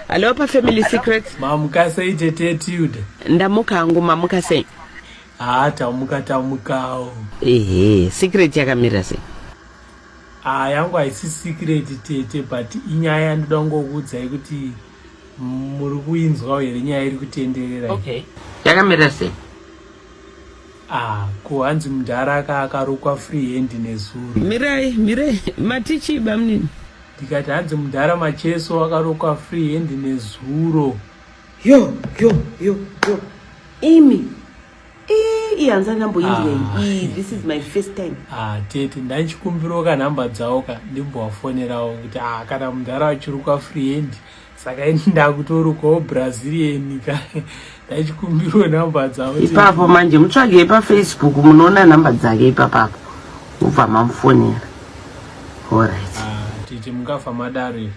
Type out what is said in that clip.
Hallo pafamily secrets. Mamuka sei tete Tilda? Ndamuka hangu, mamuka sei? Haa tamuka tamukawo. Ehe, secret yakamira sei? Ah, yangu haisi secret tete but inyaya yandoda kungokuudzai kuti muri kuinzwawo here nyaya iri kutenderera. Okay. Yakamira sei? Ah, ko hanzi mudhara aka akarukwa free hand nezuro. Mirai, mirai, matichii bamunini? Ndikati hanzi mudhara Macheso akarukwa free hand nezuro. Yo, yo, yo, yo. Imi. Ii, hanzi andamboinzwa ah. iyi. This is my first time. Ah, tete ndaichikumbirawo ka nhamba dzawo ka ndimbowafonerawo kuti ah kana mudhara achirukwa free hand saka ini ndakutorukawo brazilian ka ndaichikumbirawo nhamba dzavo ipapo manje mutsvagei pafacebook munoona nhamba dzake ipapapo mubva mamufonera orit ah, tete mungafa madaro here